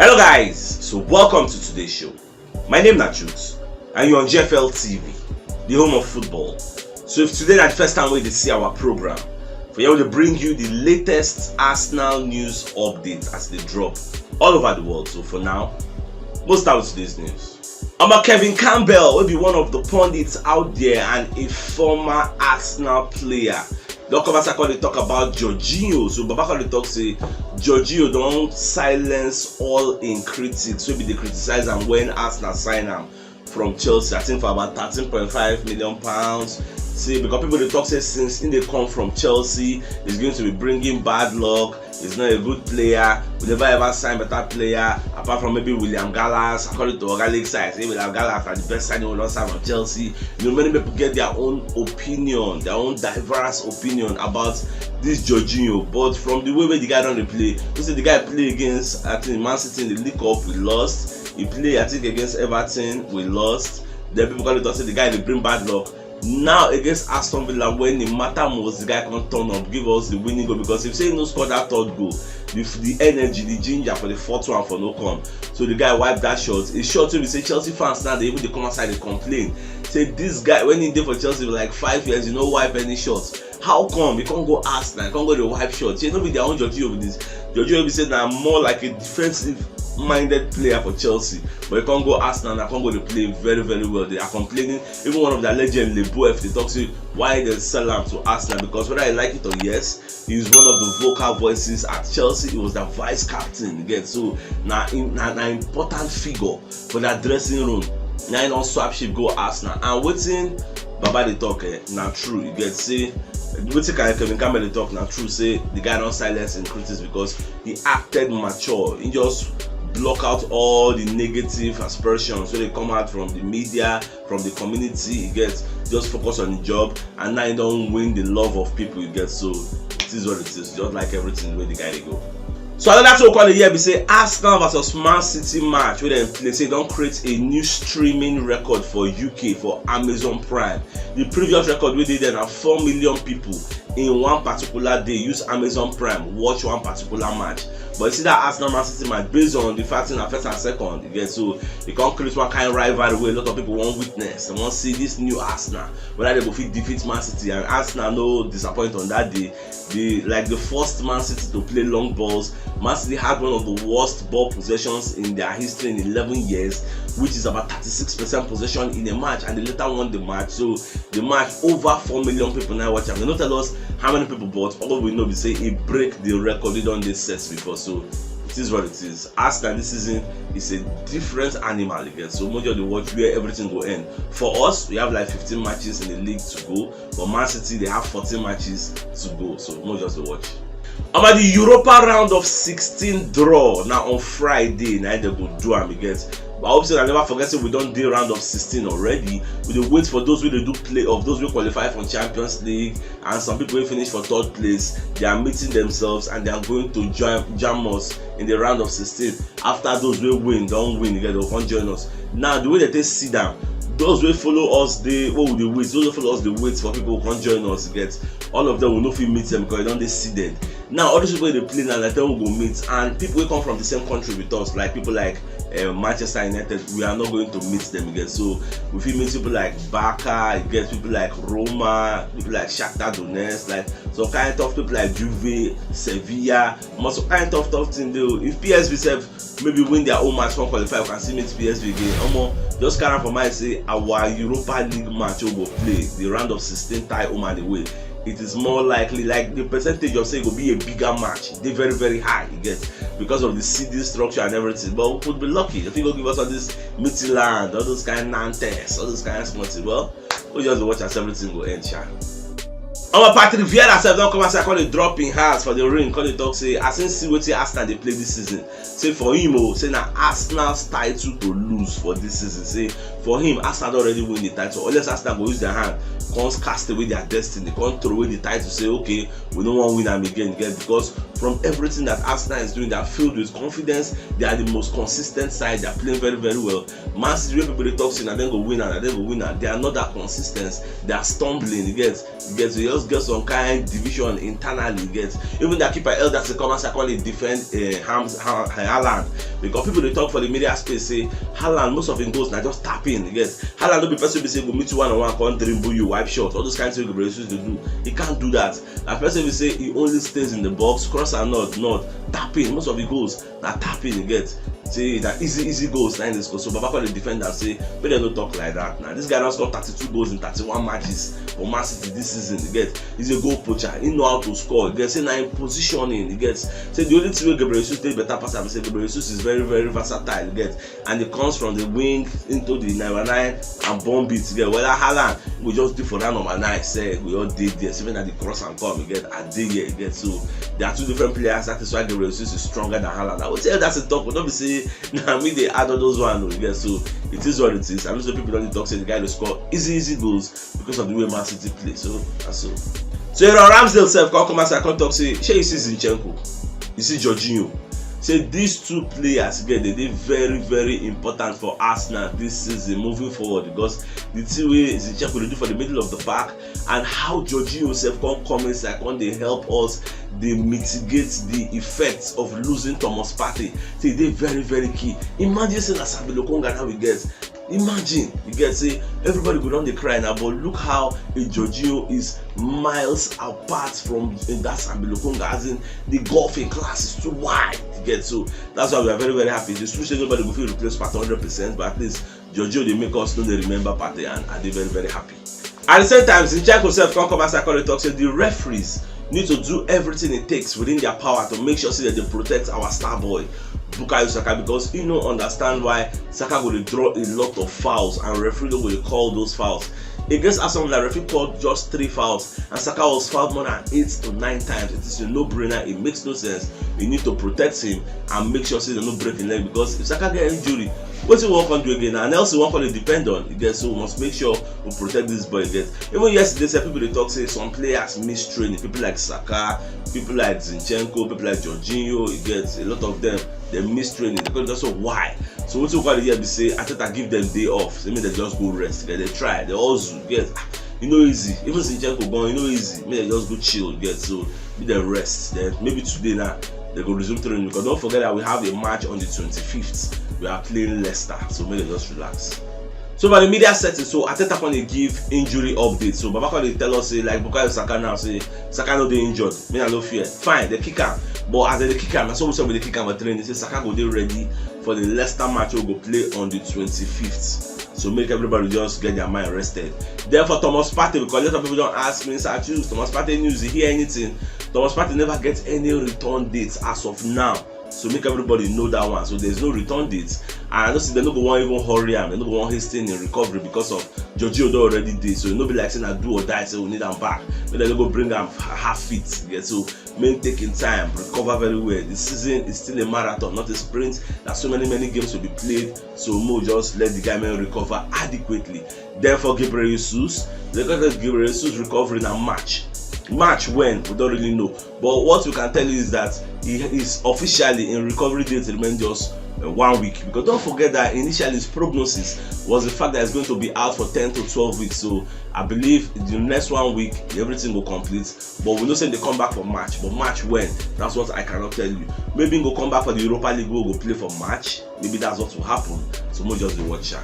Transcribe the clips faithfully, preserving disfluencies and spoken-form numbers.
Hello guys, so welcome to today's show. My name na Jukes and you're on G F L T V, the home of football. So if today na the first time wey you dey see our program, for here we dey bring you the latest Arsenal news update as e dey drop all over the world. So for now, we'll start with today's news. Omo, Kevin Campbell, wey be one of the pundits out there and a former Arsenal player, don come outside come dey talk about Jorginho. So Baba come dey talk say Jorginho don silence all im critics wey be dey criticize am when Arsenal sign am from Chelsea, I think for about thirteen point five million pounds. Say because people dey talk say since he dey come from Chelsea, he's going to be bringing bad luck. He's not a good player. We never ever sign better player apart from maybe William Gallas. According to Oga Lakeside, say William Gallas na the best signing we don sign from Chelsea. You know, many people get their own opinion, their own diverse opinion about this Jorginho. But from the way wey the guy don dey play, you see the guy play against, I think, Man City in the League Cup, we lost. He play, I think, against Everton, we lost. Then people come dey talk say the guy dey bring bad luck. Now against Aston Villa, when e matter most, the guy come turn up, give us the winning goal, because if say he no score that third goal, the, the energy, the ginger for the fourth one for no come. So the guy wipe that shot. A shot wey be say Chelsea fans now dey even dey come outside dey complain. Say this guy, when he dey for Chelsea for like five years, he no wipe any shot. How come he come go Arsenal, he come go dey wipe shot? Shey no be their own Jorginho be this? Jorginho be say na more like a defensive minded player for Chelsea, but he come go Arsenal and come go dey play very, very well. They are complaining. Even one of their legend, Leboeuf, dey talk say why they sell am to Arsenal, because whether you like it or yes, he is one of the vocal voices at Chelsea. He was the vice captain again, so na im, na, na important figure for that dressing room. Now he don swap ship go Arsenal, and wetin Baba dey talk, eh, na true. You get say wetin Kevin Campbell dey talk na true. Say the guy don silence im critics because he acted mature. He just block out all the negative aspersions wey dey come out from the media, from the community. He get just focus on the job, and now he don win the love of people. You get, so it is what it is. Just like everything wey the guy dey go. So another thing we come dey hear be say Arsenal versus Man City match wey dem play, say don create a new streaming record for U K for Amazon Prime. The previous record wey dey there na four million people in one particular day use Amazon Prime watch one particular match. But you see that Arsenal Man City match, based on the fact say na first and second, you get, so e come create one kind rivalry wey a lot of people wan witness. Dem wan see this new Arsenal, whether they go fit defeat Man City, and Arsenal no disappoint on that day. The, like, the first Man City to play long balls. Man City had one of the worst ball possessions in their history in eleven years, which is about thirty-six percent possession in a match, and they later won the match. So the match, over four million people now watch am. They no tell us how many people, but all we know be say e break the record wey don dey set before. So it is what it is. Arsenal this season is a different animal again. So make sure dey watch where everything go end. For us, we have like fifteen matches in the league to go, but Man City, they have fourteen matches to go. So make sure dey watch. About the Europa round of sixteen draw now on Friday, now they go do am again. But I hope say I never forget say we don dey round of sixteen already. We dey wait for those wey dey do playoff, those wey qualify for Champions League, and some people wey finish for third place. They are meeting themselves and they are going to join, jam us in the round of sixteen. After those wey win don win, again, they go come join us. Now the way they take sit down, those wey follow us dey, wey we dey wait, those wey follow us dey wait for people come join us, get, all of them, we no fit meet them because they don dey seeded. Now all these people wey dey play now, na dem we go meet, and people wey come from the same country with us, like people like uh, Manchester United, we are not going to meet them again. So we fit meet people like Barca, you get people like Roma, people like Shakhtar Donetsk, like some kind of people like Juve, Sevilla, omo, some kind of tough thing dey o. If P S V sef maybe win their own match, come qualify, we can still meet P S V again. Omo, just carry am for mind say our Europa League match wey we go play, the round of sixteen tie home and away, it is more likely, like, the percentage of say e go be a bigger match dey very, very high, you get, because of the seeding structure and everything. But we could be lucky if e go give us all this Midtjylland, all those kind Nantes, all those kind small thing. Well, we just dey watch as everything go end, sha. Our Patrick Vieira sef don come outside, come dey drop im heart for the ring, come dey talk say as im see wetin Arsenal dey play this season, say for him o, say na Arsenal's title to lose for this season. Say for him, Arsenal don already win the title, unless Arsenal go use their hand, come cast away their destiny, come throw away the title, say, "Okay, we no wan win am again," again, because from everything that Arsenal is doing, they are filled with confidence. They are the most consistent side. They are playing very, very well. Man City, wey people dey talk say na dem go win am, na dem go win am, they are not that consistent. They are stumbling. You get, you get, so you get some kind division internally, get. Even that keeper elders to come as I call it defend uh, Hams, Haaland, because people they talk for the media space say Haaland, most of him goals now just tap in, get. Haaland don't be person be say go meet you one on one, come dribble you, wipe shot, all those kinds of things they do. He can't do that. A person will say he only stays in the box, cross and not not tapping. Most of the goals na tapping you get. Say that easy easy goals na in this goal. So Baba call the defender say make dem no talk like that. Now this guy don score thirty-two goals in thirty-one matches for Man City this season. You get, he's a goal poacher. He know how to score. You get, say na in positioning. You get, say the only thing wey Gabriel Jesus take better pass am say Gabriel Jesus is very very versatile. You get, and he comes from the wing into the number nine and bomb it. You get, whether Haaland we just do for that number nine, say we all did there. Even that the cross and come, you get, I did here, you get. So there are two different players. That is why Gabriel Jesus is stronger than Haaland. I would say that's a talk, but don't be say now me they add all those one, you get. So it is what it is. I know some people don't talk say the guy will score easy, easy goals because of the way Man City play. So that's so. So you know, Ramsdale self come come as I come talk say, shey you see Zinchenko, you see Jorginho. Say these two players get they dey very very important for Arsenal this season moving forward, because the thing wey Zinchenko dey do for the middle of the park and how Jorginho sef come come inside come dey help us dey mitigate the effects of losing Thomas Partey. Say e dey very very key. Imagine say na Sambi Lokonga now we get. Imagine, you get, say everybody go down the cry now, but look how a Jorginho is miles apart from in that Sambi Lokonga, as in the golf in class is too wide. You get, so that's why we are very very happy. It's true say nobody go fit replace Partey hundred percent, but at least Jorginho dey make us know they remember Partey, and I dey very very happy. At the same time, Zinchenko sef come come as I call it talk say the referees need to do everything it takes within their power to make sure say that they protect our star boy Bukayo Saka, because he no understand why Saka go dey draw a lot of fouls and referee no go dey call those fouls. Against Aston Villa, referee called just three fouls and Saka was fouled more than eight to nine times. It is a no-brainer. It makes no sense. You need to protect him and make sure say they no break him leg, because if Saka get injury, wetin we wan come do again? And Nelson wan come dey depend on. You get, so we must make sure we protect this boy. You get, even yesterday sef people dey talk say some players miss training. People like Saka, people like Zinchenko, people like Jorginho. You get, a lot of them they miss training. They go just say why. So wetin we call the year be say Arteta give them day off. Say make they just go rest. You get, they try, they hustle. You get, e no easy. Even Zinchenko gone, e no easy. Make they just go chill. You get, so make them rest. Then maybe today now they go resume training, because don't forget that we have a match on the twenty-fifth. We are playing Leicester, so make they just relax. So by the media setting, so Arteta come dey give injury update. So Baba come dey tell us say like Bukayo Saka now say Saka no dey injured. Me I no fear. Fine, they kick am, but as they kick am, na so we say we dey kick am for training. Say Saka go dey ready for the Leicester match we go play on the twenty-fifth. So make everybody just get their mind rested. Then for Thomas Partey, because a lot of people don't ask me, sir, choose Thomas Partey news, you hear anything? Thomas Partey never get any return dates as of now. So make everybody know that one. So there's no return date. And I don't see they no go want even hurry am. They no go want hasten in recovery because of Jorginho don already dey. So e no be like say na do or die. Say we need am back. Make they no go bring am half fit. Yeah, so make take him time, recover very well. The season is still a marathon, not a sprint. There's so many many games to be played. So mo just let the guy man recover adequately. Then for Gabriel Jesus, they got Gabriel Jesus recovery na March. March when, we don't really know. But what we can tell you is that he is officially in recovery date remain just uh, one week, because don't forget that initially his prognosis was the fact that he's going to be out for ten to twelve weeks. So I believe the next one week everything will complete. But we know say they come back for March. But March when? That's what I cannot tell you. Maybe he go come back for the Europa League, we go play for March. Maybe that's what will happen. So mo just dey watch am.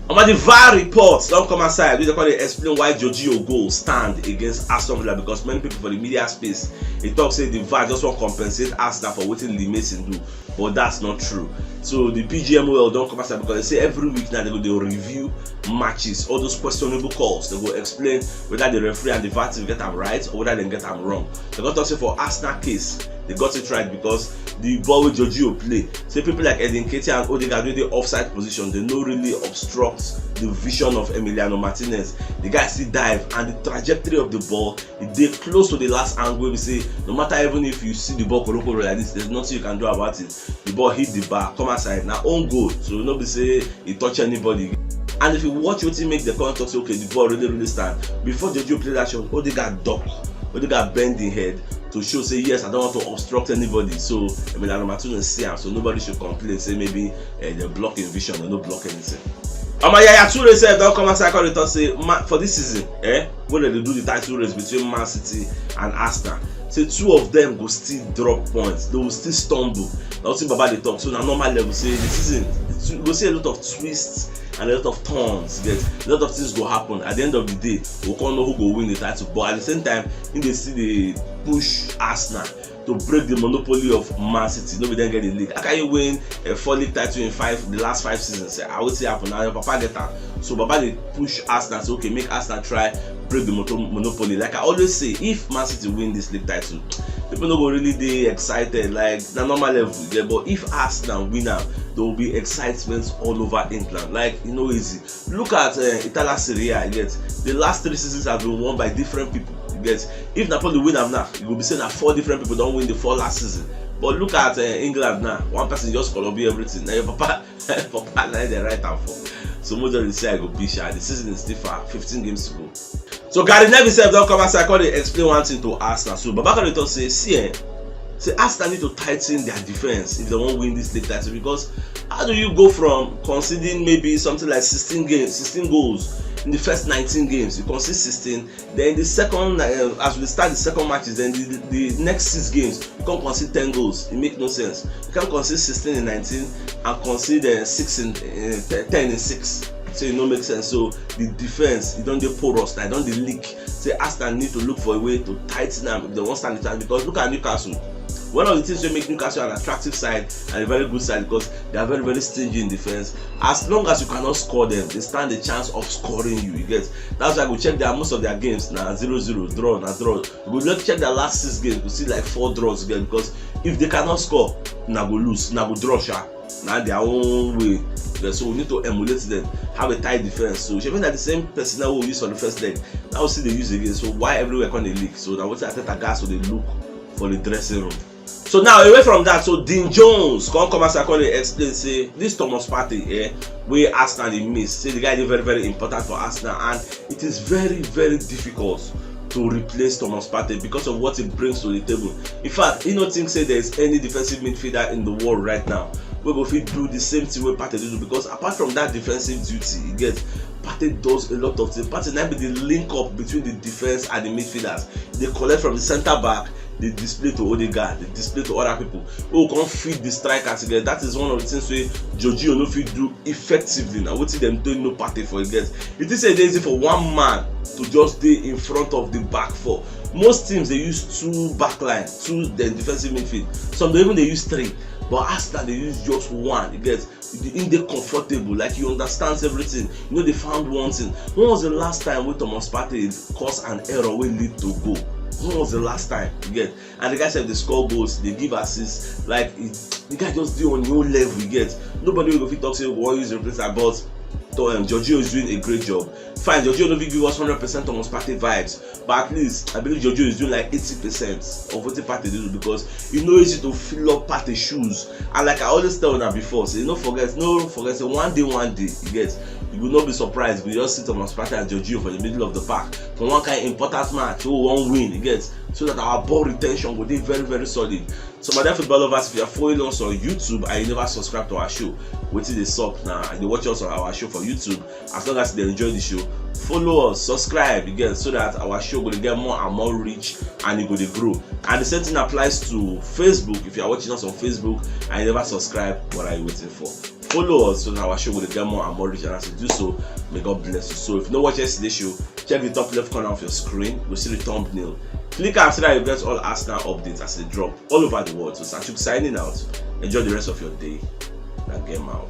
Omo, the VAR reports don come outside. We dey call it explain why Jorginho goal stand against Aston Villa, because many people for the media space they talk say the VAR just want compensate Arsenal for wetin Lee Mason do, but that's not true. So the P G M O L don come outside because they say every week now they go dey review matches, all those questionable calls. They go explain whether the referee and the VAR team get am right or whether they get am wrong. They go talk say for Arsenal case, they got it right because the ball wey Jorginho play, say people like Eden Nketiah and Odegaard wey dey offside position, they no really obstruct the vision of Emiliano Martinez. The guy still dive and the trajectory of the ball, e dey close to the last angle wey be say no matter even if you see the ball korokoro like this, there's nothing you can do about it. The ball hit the bar, come outside, na own goal. So no be say e touch anybody. And if you watch wetin make the corner talk say okay, the ball really really stand, before Jorginho play that shot, Odegaard duck, Odegaard bend him head to show say yes, I don't want to obstruct anybody. So Emiliano Martinez see am, so nobody should complain say maybe uh, they block him vision or no block anything. Omo, Yaya Toure sef don come outside come dey talk say, man, for this season, eh, wey dem dey do the title race between Man City and Arsenal, say two of them go still drop points, they will still stumble. Na wetin Baba dey talk. So na normal level say the season, you go see a lot of twists and a lot of turns. Get, a lot of things go happen. At the end of the day, we go come know who go win the title. But at the same time, im dey still dey push Arsenal to break the monopoly of Man City. No be dem get the league. How can you win a four league title in five, the last five seasons? Ah, wetin happen? Na your papa get am. So Baba dey push Arsenal say, okay, make Arsenal try break the moto- monopoly. Like I always say, if Man City win this league title, people no go really dey excited. Like, na normal level, yeah. But if Arsenal win am, there will be excitement all over England. Like, e no easy. Look at, uh, Italian Serie A, you get. The last three seasons have been won by different people, you get. If Napoli win am now, you go be say na four different people don win the four last season. But look at, uh, England now. One person just colobi everything. Na your papa, papa na dey write am for. So mo just dey say I go be sha. The season is still far, fifteen games to go. So Gary Neville sef don come outside come dey explain one thing to Arsenal. So Baba come dey talk say, see, eh, say Arsenal need to tighten their defense if they wan win this league title, because how do you go from conceding maybe something like sixteen games, sixteen goals in the first nineteen games, you concede sixteen, then the second, uh, as we start the second matches, then the, the next six games you come concede ten goals? It make no sense. You can't concede sixteen in nineteen and concede, uh, six in, uh, ten in six. So e no make sense. So the defense, e don dey porous, e don dey leak. Say Arsenal need to look for a way to tighten am if they wan stand the chance, because look at Newcastle. One of the things wey make Newcastle an attractive side and a very good side, because they are very, very stingy in defense. As long as you cannot score them, they stand the chance of scoring you. You get, that's why I go check their, most of their games na zero zero, draw na draw. You go just check their last six games, you go see like four draws again, because if they cannot score, na go lose, na go draw sha. Na their own way. Yeah, so we need to emulate them, have a tight defense. So shebi na the same personnel wey we use for the first leg, na we still dey use again. So why everywhere come dey leak? So na wetin Arteta gas to dey look for the dressing room. So now, away from that, so Dean Jones come come outside come dey explain say this Thomas Partey, eh, wey Arsenal dey miss, say the guy dey very, very important for Arsenal, and it is very, very difficult to replace Thomas Partey because of what he brings to the table. In fact, he no think say there is any defensive midfielder in the world right now wey go fit do the same thing wey Partey do, because apart from that defensive duty, he get, Partey does a lot of things. Partey na be the link up between the defense and the midfielders. They collect from the center back, they display to Odegaard, they display to other people. Oh, come feed the strikers again. That is one of the things wey Jorginho no fit do effectively. Na wetin dem don know Partey for, you get. You think say e dey easy for one man to just dey in front of the back four? Most teams dey use two back line, two, then defensive midfield. Some dey even dey use three, but Arsenal dey use just one. You get, e dey comfortable, like, he understands everything. You know, they found one thing. When was the last time wey Thomas Partey cause an error wey lead to goal? When was the last time? You get, and the guy sef dey score goals, dey give assists. Like, he, the guy just dey on him own level. You get, nobody wey go fit talk say we wan use replace am, but to, um, Jorginho is doing a great job. Fine, Jorginho no fit give us hundred percent Thomas Partey vibes, but at least I believe Jorginho is doing like eighty percent of wetin Partey dey do, because e no easy to fill up Partey shoes. And like I always tell una before, say no forget, no forget say one day, one day, you get, you will not be surprised. We just see Thomas Partey and Jorginho for the middle of the park for one kind important match wey we wan win, you get, so that our ball retention go dey very, very solid. So my dear football lovers, if you are following us on YouTube and you never subscribe to our show, wetin dey sup now? And you dey watch us on our show for YouTube, as long as you dey enjoy the show, follow us, subscribe, you get, so that our show go dey get more and more reach and e go dey grow. And the same thing applies to Facebook. If you are watching us on Facebook and you never subscribe, what are you waiting for? Follow us so that our show go dey get more and more reach, and as you do so, may God bless you. So if you no watch yesterday show, check the top left corner of your screen, you go see the thumbnail. Click am so that you get all Arsenal updates as they drop all over the world. So Sachuk signing out. Enjoy the rest of your day. Na game out.